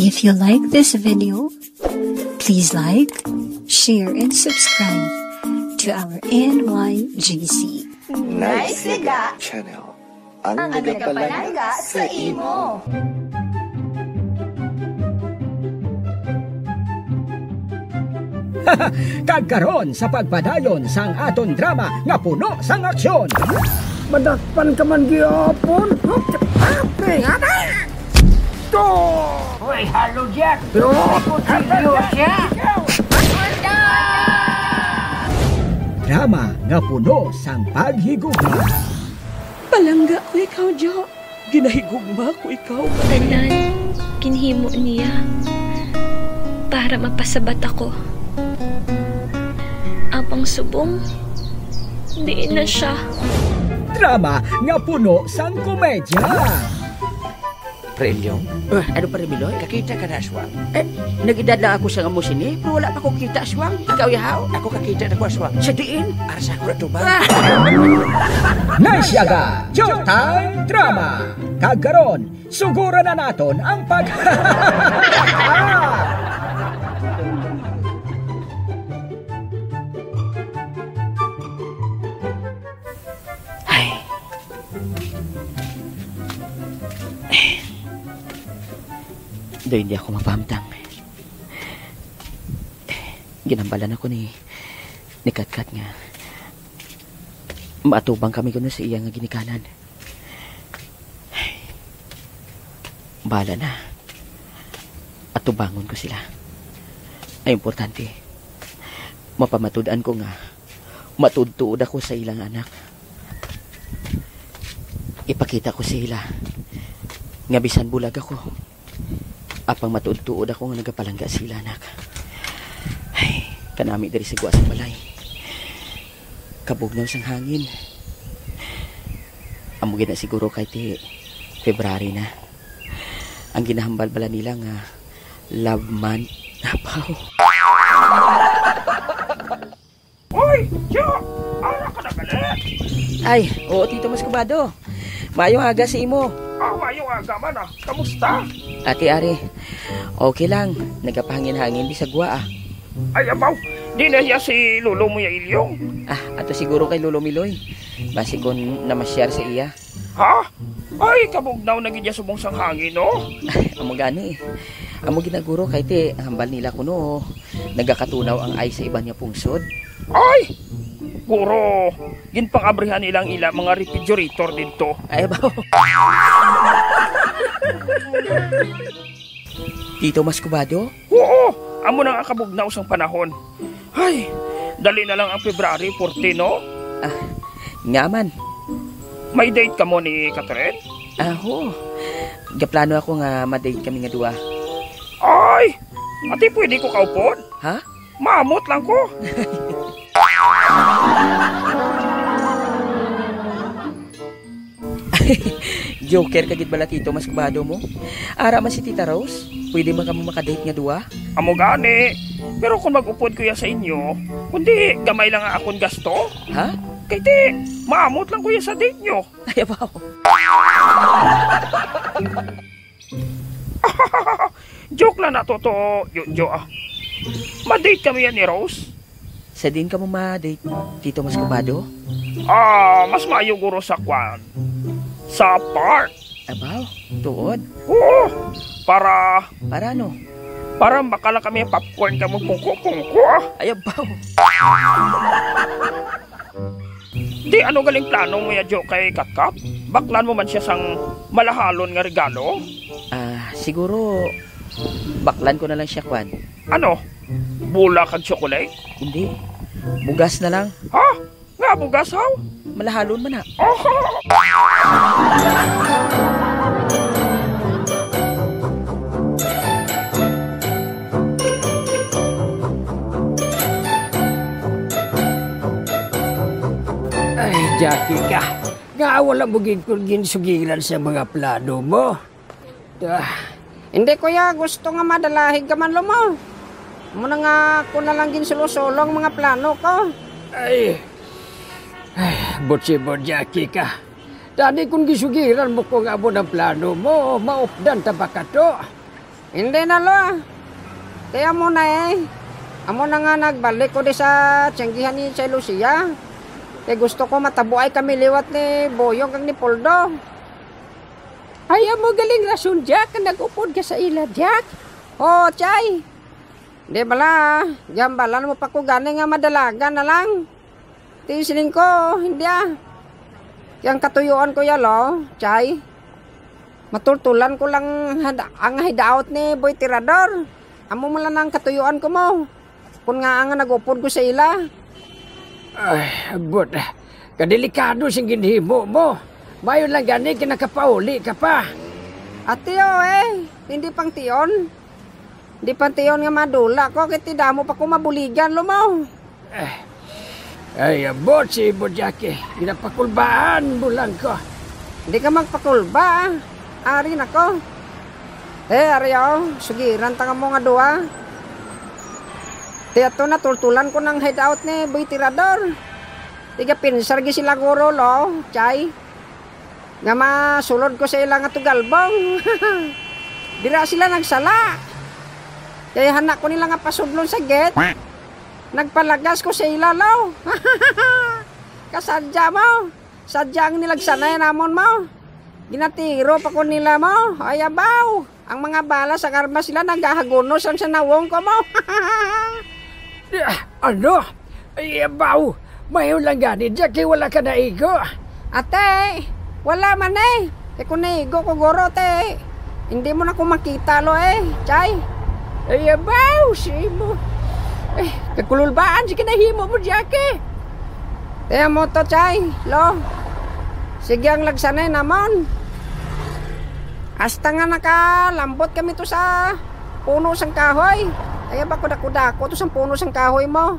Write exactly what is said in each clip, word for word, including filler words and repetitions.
If you like this video, please like, share, and subscribe to our N Y G C. Nice Liga Channel. Ang nagapalangga sa imo. Kag karon sa pagpadayon sang aton drama nga puno sang aksyon. Madakpan ka man gihapon. Ate! To! Hoy, halo, Jack! Kutsilyo siya! Drama nga puno sang paghigugma. Palangga ko ikaw, Jo. Ginahigugma ko ikaw. Tanan ginhimo niya para mapasabat ako. Apang subong, diin na siya. Drama nga puno sang komedya. Pre Ilyong? Ah, ano, Pare Biloy? Kakita ka na, aswang? Eh, nag-edad lang ako sa amo sini, pero wala pa ko kita, aswang. Ikaw, yahaw? Ako kakita na ko, aswang. Sa diin? Ara sa ako na tubang. Ah! Nice Liga, Joke Time Drama. Kag karon, suguran na naton ang pag- Ay. Do hindi ako mapahamtang. Ginambalan ako ni, ni Katkat nga maatubang kami kuno sa iya nga ginikanan. Bahala na. Atubangon ko sila. Ang importante, mapamatud-an ko nga matuod-tuod ako sa ilang anak. Ipakita ko sa ila nga bisan bulag ako, apang matuod-tuod ako nga nagapalangga sa ila anak. Ay, kanami diri sa gwa sa balay. Kabugnaw sang hangin. Amo gid na siguro kay ti February na. Ang ginahambal bala nila nga love month. Apaw. Oy, Jo! Ara ka na gali? Ay, oo, Tito Muscovado. Maayong aga sa imo. Ah, maayong aga man, ah. Kamusta? Ati, ari. Okay lang. Nagapahangin-hangin di sa gwa, ah. Ay, abaw. Di na iya si lolo mo ya Ilyong. Ah, ato siguro kay Lolo Miloy. Basi kon namasyar sa iya. Ha? Ay, kabugnaw na gid iya subong sang hangin, no? Amo gani. Amo ginaguro kay ti hambal nila kuno nagakatunaw ang ice sa iban nga pungsod. Ay! Guro, ginpang-abrihan nila ang ila mga refrigerator didto. Ay, ba? Tito Muscovado? Oo, amo na nga kabugnaw sang panahon. Ay, dali na lang ang February fourteen, no? Ah, nga man. May date kamo ni Catherine? Ah, oo. Gaplano ako nga ma-date kami nga duha. Ay, ati pwede ko kaupod? Ha? Maamot lang ko. Joker ka gid bala, Tito Muscovado mo. Ara man si Tita Rose, pwede man kamo makadate nga duha. Amo gani. Pero kung mag-upod ko ya sa inyo, kundi gamay lang ang akon gasto. Ha? Kay ti, maamot lang ko ya sa date nyo. Ay, abaw. Joke lang na to, to, Jo, Jo, ah. Ma-date kami yan ni Rose. Sa diin kamo ma-date, Tito Muscovado? Ah, mas maayo guro sa kwan. Sa park. Abaw, tuod? Oo, para Para ano? Para baka lang kami popcorn kamo pungko-pungko, ah. Ay, abaw. Di ano galing plano mo ya, Jo, kay Katkat? Baklan mo man siya sang malahalon nga regalo? Ah, siguro, baklan ko na lang siya, kwan. Ano? Bola kag tsokolate? Hindi. Bugas na lang. Ha? Nga bugas, haw? Malahalon man na. Oh! Ay, Jackie ka. Nga wala mo gid ko ginsugiran sa mga plano mo. Ah, hindi, kuya. Gusto nga madalahig ka man, Lomo. Amo na nga ako na lang ginsulo-sulo ang mga plano ko. Ay, ay, butsibod, Jackie ka. Tani kung gisugiran mo ko nga amo ang plano mo, maupdan ta ba kato? Hindi na, lo. Kay amo na, eh. Amo na nga nagbalik ko di sa tiyanggihan ni Chay Lucia. Kay gusto ko matabuay kami liwat ni Boyong kag ni Poldo. Ay, amo galing rason, Jack, nga nag-upod ka sa ila, Jack. Oo, Chay. Di bala, gambalan mo pa ko gani nga madalagan na lang. Ti siling ko, hindi ah. Kay ang katuyuan ko ya, lo, Chay. Matultulan ko lang hada-, ang hideout ni Boy Tirador. Amo man lang ang katuyuan ko mo. Kun nga nga nag-upod ko sa ila. Ay, abot. Kadelikado sing ginhimo mo. Mayo lang gani kay nakapauli ka pa. Ati, oh, eh. Hindi pang tion. Hindi pang tion nga madula ko, kay ti damo pa ko mabuligan, lo, mo. Eh, ay, abot si Ibo Jackie. Ginapakulbaan mo lang ko. Hindi ka magpakulba, ah. Ari na ko. Eh, ari, oh. Sugiran ta nga mo nga duha. Ti ato na, tultulan ko ng hideout ni Boy Tirador. Tiga pinsar gi sila guro, lo, Chay. Nga masulod ko sa ila nga tugalbong. Dira sila nagsala. Kay hana ko nila nga pasudlon sa gate. Nagpalagas ko sa ila, lo. Kasadya mo. Sadya ang nilagsanay namon mo. Ginatiro pa ko nila mo. Ay, abaw. Ang mga bala sa armas sila nagahagunos ang sa nawong ko mo. Ah, ano? Ay, abaw. Mayo lang gani, Jack, kay wala ka naigo. Ate, wala man eh. Kay kung naigo ko, guro, te, hindi mo na ko makita, lo, eh, Chay. Ay, abaw, si mo. Eh, kagkululbaan, sige na himo mo, Jack, eh. Kaya mo to, Chay, lo. Sige ang lagsanay namon. Hasta nga nakalambot kami to sa puno sang kahoy. Ay, ba, kuda-kuda ko to sang puno sang kahoy mo.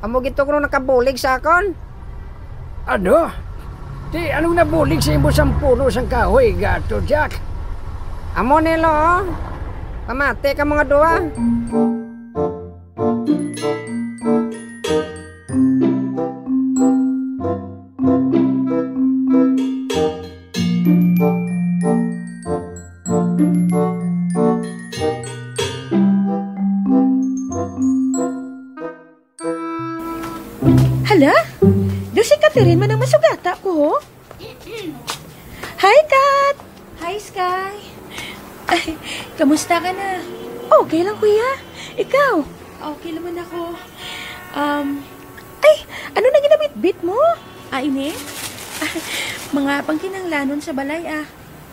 Amo gid to kuno nakabulig sa akon. Ano? Ti, anong nabulig sa imo sang puno sang kahoy, gato, Jack? Amo ni, lo, oh. Pamati ka mga duwa. Hala? Daw si Catherine man ang masugata ko, ho? Hi, Kat! Hi, Sky! Ay, kamusta ka na? Okay lang, kuya. Ikaw? Okay naman ako. Um, Ay, ano na ginabitbit mo? Ah, ini? Mga pangkinahanglanon sa balay, ah.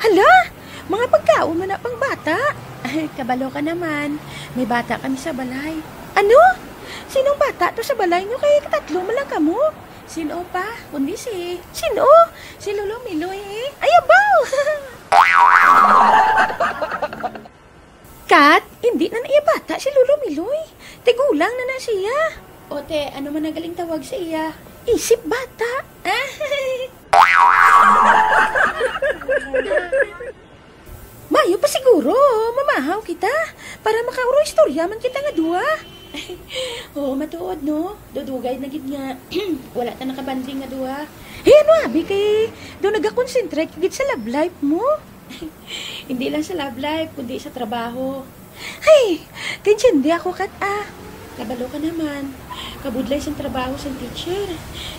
Hala! Mga pagkaon man na pang bata. Ay, kabalo ka naman. May bata kami sa balay. Ano? Sinong bata to sa balay nyo? Kay katatlo man lang kamo. Sino pa? Kundi si... Sino? Si Lolo Miloy, eh. Ay, abaw! Kat, hindi na na iya bata si Lolo Miloy. Tigulang na na siya. O, te, ano man ang galing tawag sa iya? Isip bata. Mayo pa siguro, mamahaw kita para makauro istorya man kita nga duha. Oo, matuod, no? Dudugay na gid nga wala ta nakabanding nga duha. Hey, ano, abi, kay daw nagakonsentrate ka gid sa love life mo. Hindi lang sa love life, kundi sa trabaho. Ay, kaintindi ako, Kat, ah. Kabalo ka naman. Kabudlay sang trabaho sang teacher.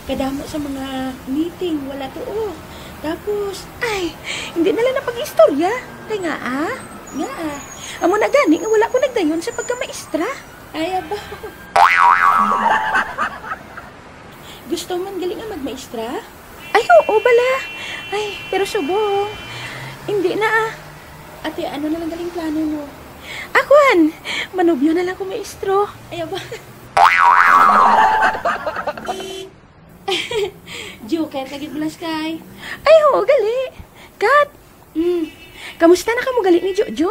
Kadamo sa mga meeting, wala tuo. Tapos, ay, hindi na lang na pag-istorya. Kay nga, ah. Nga, ah. Amo na gani nga wala ko nagdayon sa pagkamaestra. Ay, aba. Gusto man gali nga magmaestra? Ay, oo, bala. Ay, pero subong. Hindi na, ah. Ate, ano na lang galing plano mo? Akwan! Manubyo na lang ko, maestro. Ay, aba. Joker ka gid, Blas, kay. Ay, oo, gali. Kat, Hmm. Kamusta na kamo gali ni Jojo?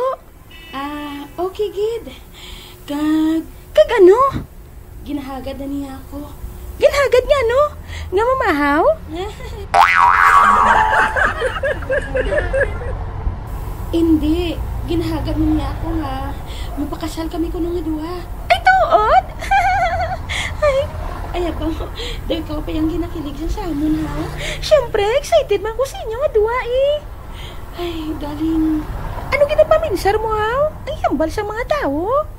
Ah, okay gid. Kag, kag ano? Ginahagad na niya ako. Ginhagad nga ano? Nga mamahaw? Hindi. Ginahagad na niya ako nga mapakasal kami kuno nga duha. Ay, tuod? Ay. Ay, abaw. Daw ikaw pa yang ginakilig sa samon, ha? Siyempre, excited man ko sa inyo nga duha, eh. Ay, galing. Ano ginapaminsar mo, haw? Ang hambal sa mga tawo?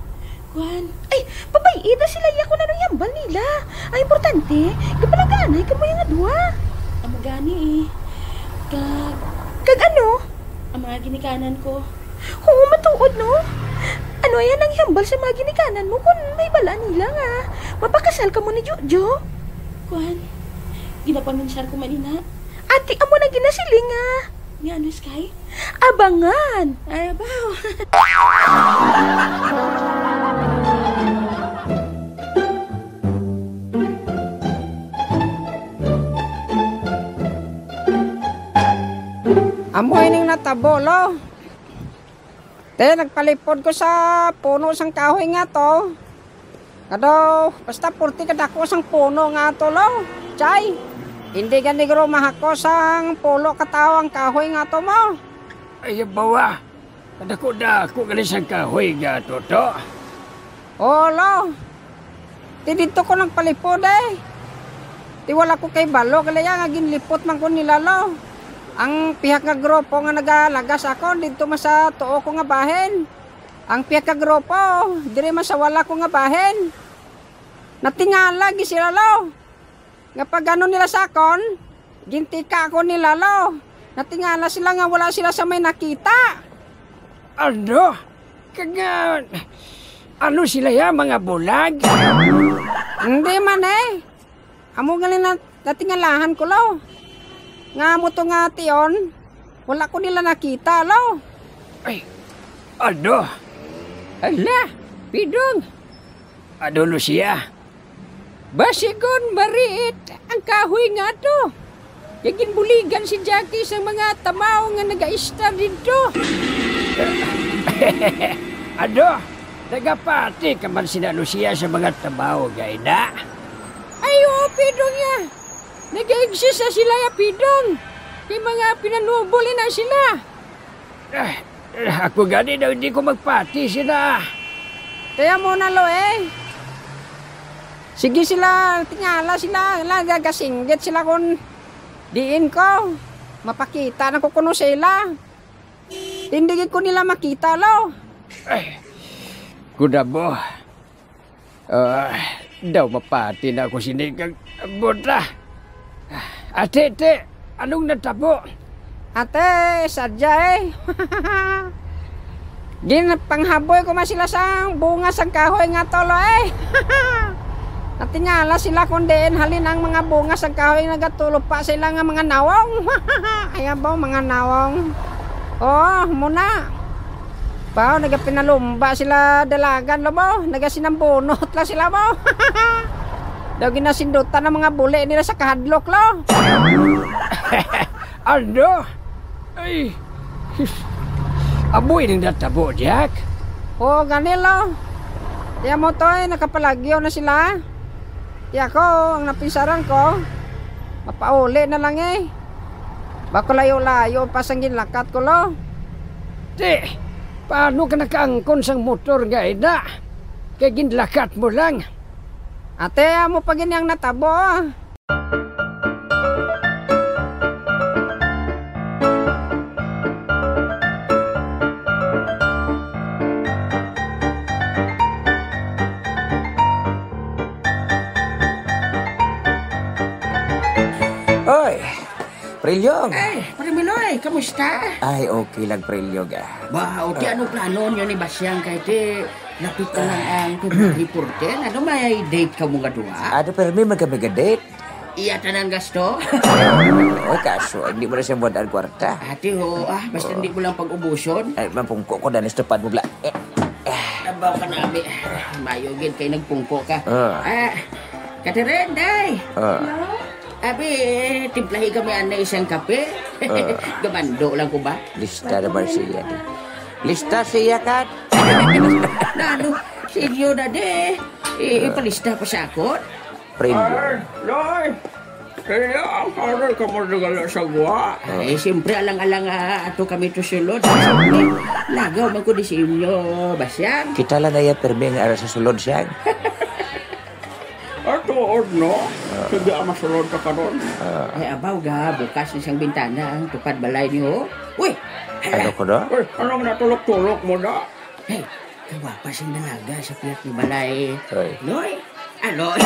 Kuan. Ay, pabay-i na sila iya kung anong hambal nila. Ang importante, gapalanggaanay kamo nga duha. Amo gani, eh. Kag Kag ano? Ang mga ginikanan ko. Oo, matuod, no? Ano yan ang hambal sa mga ginikanan mo kung may bala nila nga mapakasal kamo ni Jojo? Kuan, ginapaminsar ko man ina. Ati, amo na ginasiling nga. Nga ano, Sky? Abangan! Ay, abaw! Amo ining natabo, lo. Te, nagpalipod ko sa puno sang kahoy nga to. Nga daw, basta purti kadako sang puno nga to, lo. Chay, hindi gani guro mahakos sang pulo ka tawo ang kahoy nga to mo. Ay, bawa. Kadako-dako gali sang kahoy nga to, to. Oo, lo. Ti didto ko nagpalipod, eh. Ti wala ko kay balo, kay laya nga ginlipot man ko nila, lo. Ang pihak nga grupo nga nagalagas ako, didto man sa tuo ko nga bahin. Ang pihak nga grupo, diri man sa wala ko nga bahin. Natingala, gi sila, lo. Nga pag ano nila sa akon, gintika ako nila, lo. Natingala sila nga wala sila sa may nakita. Ano? Kag, ah, ano sila ya, mga bulag? Hindi man, eh. Amo gali na natingalahan ko, lo. Nga amo to nga tion, wala ko nila nakita, lo. Ay, ano? Hala, Pidong. Ano, Lucia? Basigon, mariit ang kahoy nga to. Kay ginbuligan si Jackie sa mga tamaw nga nagaistar didto. Ano? Nagapati ka man sina Lucia sa mga tamaw, gay na? Ay, oo, Pidong ya. Nag-exist na sila ya, Pidong. Kay mga pinanubol na sila. Ah, ah, ako gani daw hindi ko magpati sila. Kaya mo na, lo, eh. Sige sila, tingala sila, la, gagasinggit sila kung diin ko. Mapakita na ko kuno sila. Hindi gid ko nila makita, lo. Ay, kuda mo. Ah, daw mapati na ako sini kag buta. Ate, te, anong natabo? Ate, sadya, eh. Ginpanghaboy ko man sila sang bunga sang kahoy nga to, lo, eh. Natingala sila kung diin halin ang mga bunga sang kahoy nagatulo pa sila nga mga nawong. Ay, abo, mga nawong. Oh, muna. Baw, nagapinalumba sila dalagan, lo, baw. Nagasinambunot lang sila, baw. Daw ginasindutan ang mga buli nila sa kahadlok, lo. Ano? Ay, sus. Amoy nang natabo, Jack. Oo, gani, lo. Tiyan mo to, eh, nakapalagyo na sila. Ti ako, ang napinsaran ko, mapauli na lang, eh. Bako layo-layo pa sang ginlakat ko, lo. Ti, paano ka nakaangkon sang motor nga ina? Kay ginlakat mo lang. Ate, amo pa gini ang natabo, ah. Oy, Prilyog. Ay, Pare Miloy, kamusta? Ay, okay lang, Prilyog, ah. Ba, o ti Ah. ano plano niyo ni Basyang kay ti lapit na lang Ah. ang February fourteen? Ano, may date ka mo nga duha? Ano, pero may magkami nga date? Iya tanan gasto? Oy, kaso, hindi mo na siya buwan ang kwarta. Ate, ho, ah, basta Oo. hindi mo lang pag-ubuson. Ay, mapungko ko, danis tupad mo, bla. Eh, eh. Abaw ka nami. Mayo gid kay nagpungko ka. Ah. Ah, Catherine, day. Ah. Abi, eh, timplahi kami anay isang kape. Ah. Gamando lang ko ba? Lista na ba siya, di? Lista siya, Kat. Nano, sinyo na, de. I-, ipalista pa sa akon? Premium. Ay, Loy! Kaya ang aral ka mo nagala sa gwa. Ay, siyempre, alang-alang, ah, ato kami to sulod. Siyempre, lagaw man ko di sa inyo, Basyang. Kita lang na iya, permi nga ara sa sulod siya. Ah, tuod, no? Ah. Sige, ah, masulod ka karon. Ah. Ay, abaw ga, bukas ni sang bintana ang tupad balay niyo. Uy! Ano ko na? Uy, anong natulok-tulok mo na? Hey, kagwapa sing dalaga sa pihak ni balay. Hoy. Loy, ano?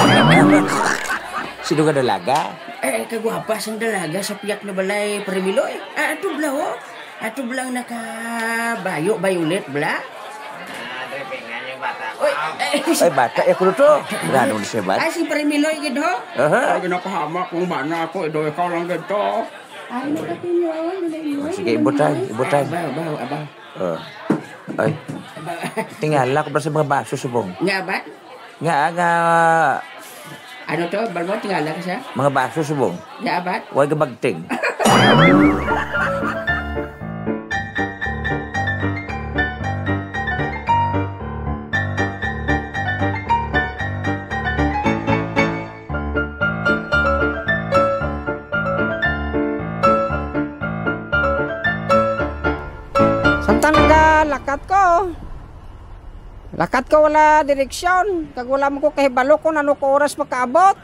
Sino nga dalaga? Eh, kagwapa sing dalaga sa pihak ni balay, Pare Miloy. Ah, ato bala, oh. Ato bala ang naka-bayo, violet bala. Ah, driving nga yung bata. Uy, eh, Ay, bata, eh, kuno to. Gano ni siya, bat? Ah, si Pare Miloy, gid, ho? Aha. Ay, ginapahamak kong bana ako, ido, ikaw lang gid to. Ay, nakatinyo, nalaingon, Sige, ibutang, nalaingon. Ibutang. Ah, baw, baw, abaw. Oh. Ay. Abaw. Tingala ko para sa mga baso subong. Nga ba? Nga, nga. Ano to? Balmo, tingala ka siya? Mga baso subong. Nga ba? Huwag ka magting. Samtang nagalakat ko, lakat ko wala direksyon, kag wala man ko kahibalo kung ano ko oras makaabot.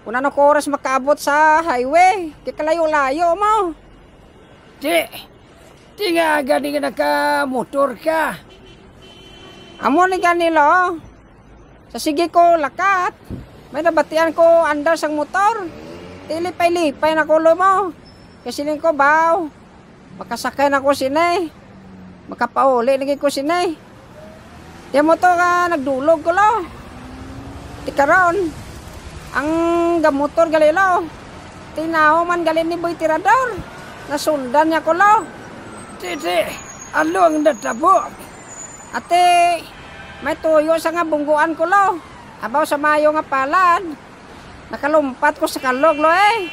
Kung ano ko oras makaabot sa highway, kay kalayo-layo mo. Ti, ti nga gani nga nakamotor ka. Amo ni gani, lo. Sa sige ko lakat, may nabatian ko andar sang motor. Tilipay-lipay na ko, lo, mo. Kay siling ko, baw, makasakay na ko sini. Makapauli na gid ko sini. Ti amo to nga nagdulog ko, lo. Ti karon, ang gamotor gali, lo. Tinaw man gali ni Boy Tirador. Nasundan niya ko, lo. Ti, ti, ano ang natabo? Ate, may tuyo sa nga bungguan ko, lo. Abaw sa maayo nga palad. Nakalumpat ko sa kalog, lo, eh.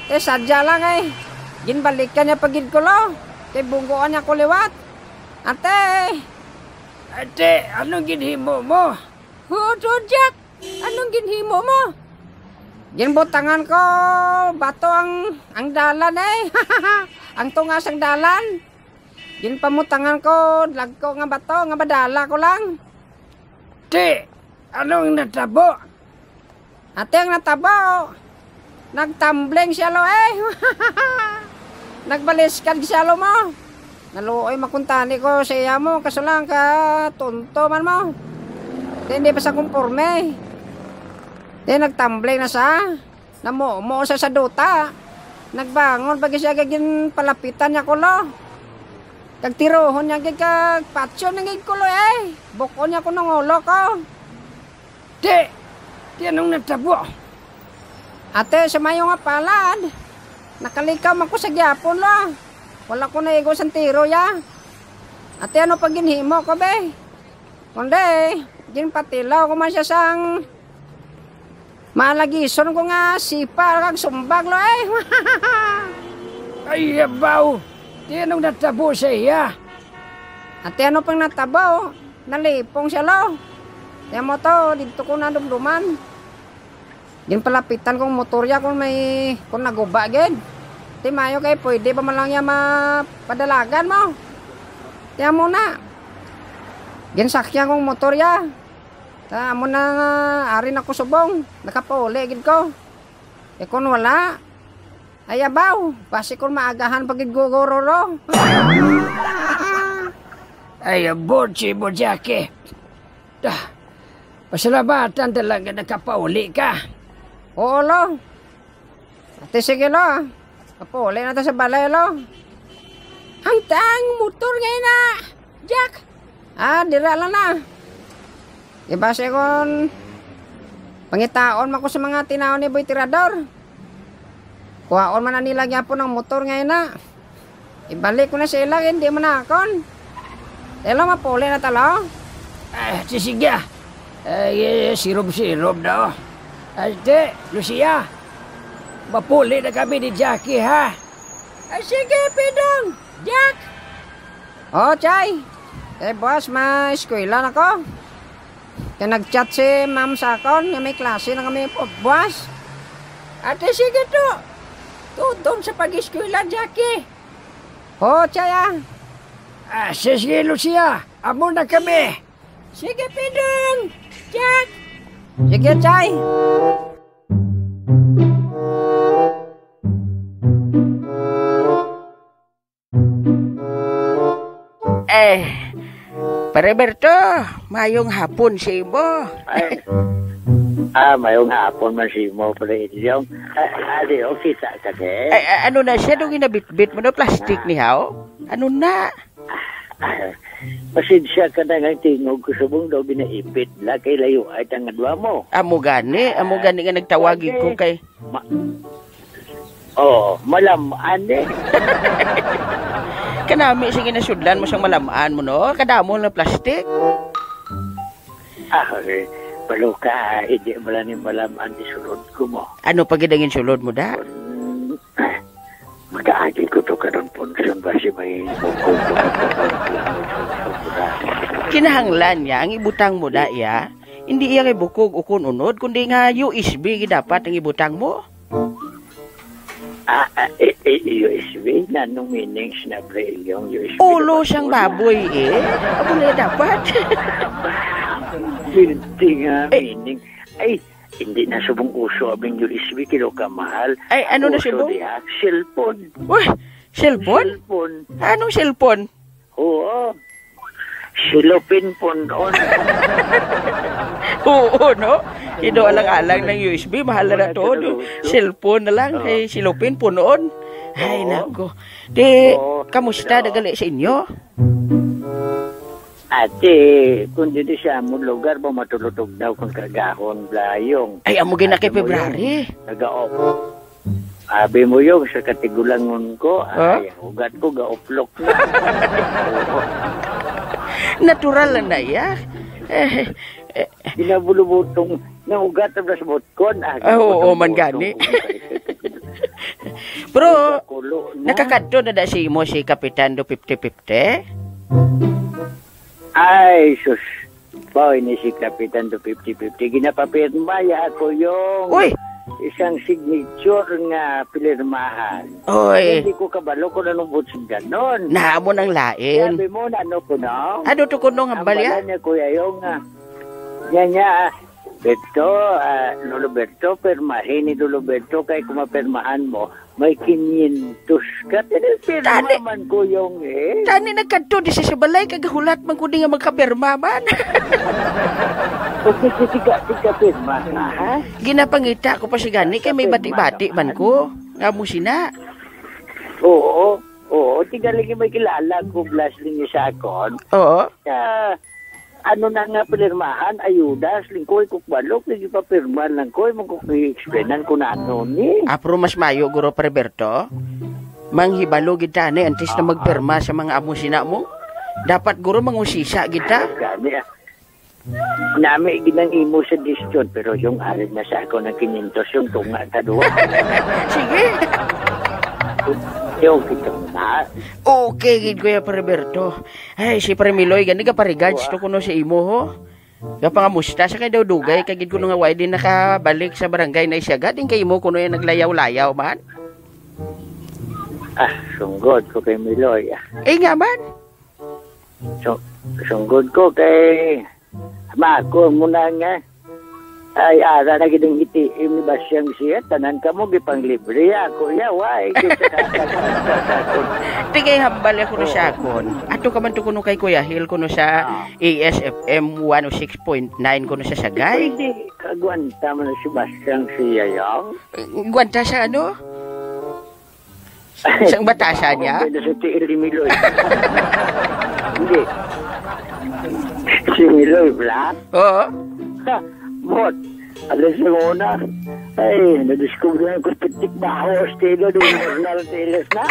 Te, sadya lang, eh. Ginbalikan niya pa gid ko, lo. Kay bungguan niya ko liwat. Ate! Ate, anong ginhimo mo? Huod, huod, Jack. Anong ginhimo mo? Ginbutangan ko bato ang, ang dalan, eh. Ang tunga sang dalan. Ginpamutangan ko dagko nga bato nga madala ko lang. Ti, anong natabo? Ate, ang natabo, nagtumbling siya, lo, eh. Nagbaliskad siya, lo, mo. Naluoy makuntani ko sa iya mo, kaso lang ka tonto man mo. Ti, hindi pa sa kumporme. Ti, nagtumbling na sa, namumo sa, sa duta. Nagbangon pa gid siya, kag ginpalapitan niya ko, lo. Kag tirohon niya gid, kag patyon na gid ko, lo, eh. Bukon niya ko nang ulo ko. Ti, ti anong natabo? Ate, sa mayo nga palad, nakalikaw man ko sa gyapon, lo. Wala ko naigo sang tiro, ya. Ate, ano pa ginhimo ko, be? Kundi, ginpatilaw ko man siya sang malagison ko nga sipa kag sumbag, lo, eh. Ay, yabaw! Ti anong natabo sa iya? Ate, ano pang natabo? Nalipong siya, lo. Ti amo to, didto ko nadumduman. Ginpalapitan kong motor ya kung may, kung naguba gid. Ti mayo kay pwede pa man lang ya mapadalagan mo. Ti amo na. Ginsakyan kong motor ya. Ta amo na nga ari na ko subong. Nakapauli gid ko. E kung wala, ay abaw, basi kung maagahan pa gid guguro ro. Ay, abot si mo, Jackie. Ah, pasalamatan talaga nakapauli ka. Oo, lo. Ate, sige, lo. Kapauli na ta sa balay, lo. Ang tang motor nga ina, Jack. Ah, dira lang na. Di ba, sigon, pangitaon man ko sa mga tinaw ni Boy Tirador. Kuhaon man na nila gyapon ang motor nga ina. Ibalik ko na sa ila, hindi man akon. Hello, mapuli na talo? Ah, si sige. Ay, sirob-sirob na, oh. Ate, Lucia, mapuli na kami ni Jackie, ha? Ah, sige, Pidong. Jack! Oh, Chay. Eh, boss, may eskwela na ko. Kaya nag-chat si ma'am sa akon nga may klase na kami po, boss. Ate, sige to. Tudong sa pag-eskwela, Jackie. Oh, Chay, ah. Ah, sige, Lucia. Amo na kami. Sige, Pidong. Jack. Sige, Chay. Eh, Pare Berto, mayong hapon sa imo. Ay. Ah, mayong hapon man sa imo, Pare Ilyong. Ah, adi, okay sa ka, eh? Ay, a-, ano na siya, nung inabitbit mo na plastic Ah. niya, oh? Ano na? Ah, pasensya ka na nga tingog ko subong daw ginaipit la kay layo ay tangadwa mo. Amo gani, amo Ah, gani nga nagtawag gid ko pwede. kay Ma-, oh, malam-an eh. Kanami, sige, nasudlan mo sang malam-an mo, no? Kadamo na plastic. Ah, eh, balo ka, hindi mo lang yung malam-an, isulod ko mo. Ano pa gid ang insulod mo, da? Kun makaagi ko to karon, Punson, basi may bukog ko. Kinahanglan niya, ang ibutang mo, da, iya. Hindi iya kay bukog o kun unod, kundi nga U S B gid dapat ang ibutang mo. Ah, ah, eh, eh, U S B? Nanong meaning sinabi yung U S B? Ulo siyang baboy, eh. Amo na dapat. Hindi nga Eh. meaning. Ay, hindi na subong uso abing U S B, kilo ka mahal. Ay, ano na Uso subong? diha, cellphone. Uy, cellphone? Cellphone. Anong cellphone? Oo. Silopin punon. Oo, no? Kido alang-alang ng U S B, mahal na Wala to, ka no? luto. Cellphone na lang, Oo. Hey, silopin punon. Ay, Oo. nako. Di, Oo. kamusta Oo. na gali sa inyo? Ate, kung dito sa among lugar ba matulutog daw kung kagahon, Blayong? Ay, amo gina Ate kay mo yun. February. Nag-aop. Abi mo yung sa katigulangon ko, Ha? ay, ugat ko, gauplok na. Natural lang na iya. Eh, eh, Ginabulubutong, naugat ang das botkon. Ah, Ah, oo, man gani. Pero, Kulo na. nakakadto na da si imo si Kapitan do fifty fifty? Ay, sus. Boy, ni si Kapitan do fifty fifty. Ginapapirma ya ako yung Uy! isang signature nga pinirmahan. Oy. Hindi ko kabalo kung anong butsing ganon. Nahamon ang lain. Sabi mo, na ano ko, no? Ano to kuno nga Ang balya? balya niya, Kuya, yung, ah, niya, niya, ah, Berto, ah, Lolo Berto, pirmahin ni Lolo Berto kay kung mapirmahan mo, may kinyentos ka. Tinipirma Tani. man ko yung eh. Tani nagkadto di siya sa balay, kagahulat man ko di nga magkapirma man. Okay, sige, sige, sige, pirma ka, ha? Ginapangita ko pa si gani kay may Pirma bati-bati man naman. ko. Nga mo sina. Oo, oo. Tiga lagi may kilala ko, Blas, lingi sa akon. Oo. Sa ano na nga pinirmahan, ayuda, sa lingkoy, kukbalok, lagi papirma lang ko, mong kukwi-explainan ko na ano ni. Ah, pero mas mayo, Guro Perberto. Manghibalo gid ta ni antes na magpirma sa mga amo sina mo. Dapat, Guro, mangusisa gid ta. Gani, ah. Nami ginang imo sa disyon, pero yung arin na sa ako ng kinyentos, yung tunga ka duwa. Sige. Yung kita na. Okay gid, Kuya Perberto. Ay, si Pre Miloy, gani ka pa regards to kuno sa imo, ho? Kapangamusta sa kay daw dugay, kay gid kuno nga why din nakabalik sa barangay na isyaga, din kay imo kuno yung naglayaw-layaw man? Ah, sunggod ko kay Miloy, ah. Eh, nga man? So, sunggod ko kay Mako mo na nga. Ay, ara na gid ang iti-, ni Basyang siya, tanan ka mo, gipanglibre, ako, ya, wa, eh, kay sa Di kay hambal ako no siya Oo. kon. Ato ka man to kuno kay Kuya Hil kuno sa Ah. A S F M one oh six point nine kuno sa Sagay. Pwede, kagwanta mo na si Basyang siya, yang? Gwanta sa ano? Sa batasan niya? Ako, pwede sa tiil ni Miloy. Hindi. Si Miloy, bla? Oo. Ha, bot. Alas sa una. Ay, nadiskubre ko pitik baho, estilo, di normal, tiles na.